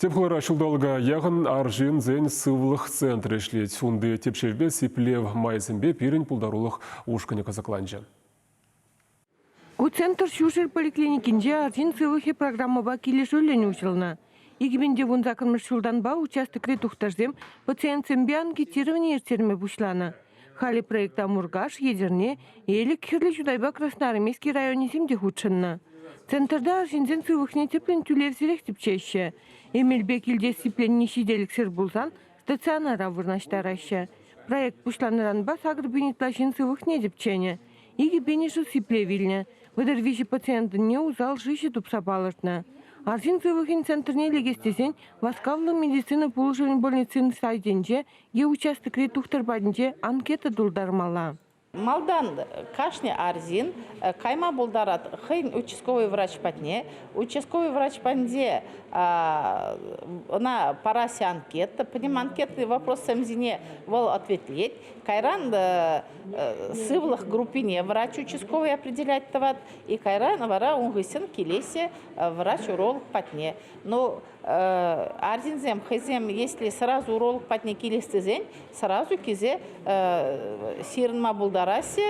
Тӗп хулара ҫулталӑка яхӑн арҫынсен сывлӑх центрӗ ӗҫлет. Унти тӗпчевпе сиплев майӗсемпе пирӗн пултарулӑх ушкӑнӗ кӑсӑкланчӗ. Ку центр Ҫурҫӗр поликлиникинче арҫын сывлӑхӗ программӑпа килӗшӳллӗн уҫӑлнӑ. 2018 ҫултанпа участокри тухтӑрсем пациентсемпе анкетировани ирттерме пуҫланӑ. Халӗ проекта Муркаш, Етӗрне, Элӗк, Хӗрлӗ Чутайпа Красноармейски районӗсем те хутшӑннӑ. Центрта арҫынсен сывлӑхне тӗплӗн тӳлевсӗрех тӗпчеҫҫӗ. Эмелпе килте сипленни ҫителӗксӗр пулсан стационара вырнаҫтараҫҫӗ. Проект пуҫланнӑранпа 8 000 ытла ҫын сывлӑхне тӗпченӗ. 2 000 сиплев илнӗ. 33 пациентӑнне усал шыҫӑ тупса палӑртнӑ. Арҫын сывлӑхӗн центрне лекес тесен васкавлӑ медицина пулӑшӑвӗн больницин сайтӗнче е участокри тухтӑр патӗнче анкета тултармалла. Малтан кашни арҫын кайма пултарать хӑйӗн участковый врач патне. Участковый врач патӗнче ӑна параҫҫӗ анкета. Пӗтӗм анкетный вопроссем ҫине вӑл ответлет. Кайран сывлӑх группине врач участковый определять тӑвать. И кайран вара ун хыҫҫӑн килеҫҫӗ врач-уролог патне. Ну, арҫынсем хӑйсем, если сразу уролог патне килес тесен, сразу килсе ҫырӑнма пултараҫҫӗ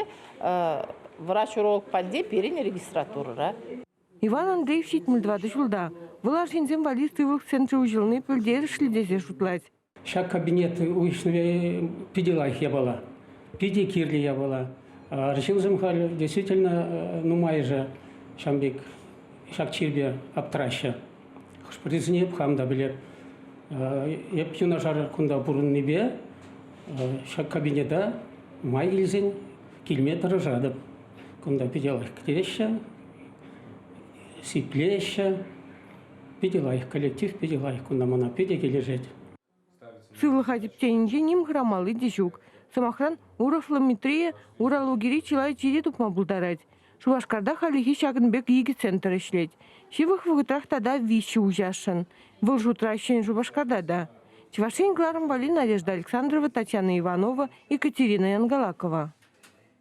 врач-уролог патне пирӗн регистратурӑра. Иван Андреев 74 ҫулта. Вӑл арҫынсем валли сывлӑх центрӗ уҫӑлни пӗлтерӗшлӗ тесе шутлать. Ҫак кабинет уҫни питӗ лайӑх япала, питӗ кирлӗ япала. Арҫынсем халь действительно нумайӑшӗ ҫавӑн пек ҫак чирпе аптӑраҫҫӗ. Хӑш-пӗрисене эп хам та пӗлеп. Эп юнашар кунта пурӑннипе ҫак кабинета май килсен килме тӑрӑшатӑп. Кунта питӗ лайӑх кӗтеҫҫӗ, сиплеҫҫӗ. Питӗ лайӑх коллектив, питӗ лайӑх кунта мана питӗ килӗшет. Сывлӑха тӗпченинче ним хӑрамалли те ҫук. Сӑмахран, урофлометрия урологири чылай чире тупма пултарать. Шупашкарта хальлӗхе ҫакӑн пек икӗ центр ӗҫлет. Ҫывӑх вӑхӑтрах тата виҫҫӗ уҫасшӑн. Вӑл шутра Ҫӗнӗ Шупашкарта та. Чӑваш Ен кӑларӑм валли Надежда Александрова, Татьяна Иванова, Екатерина Янгалакова.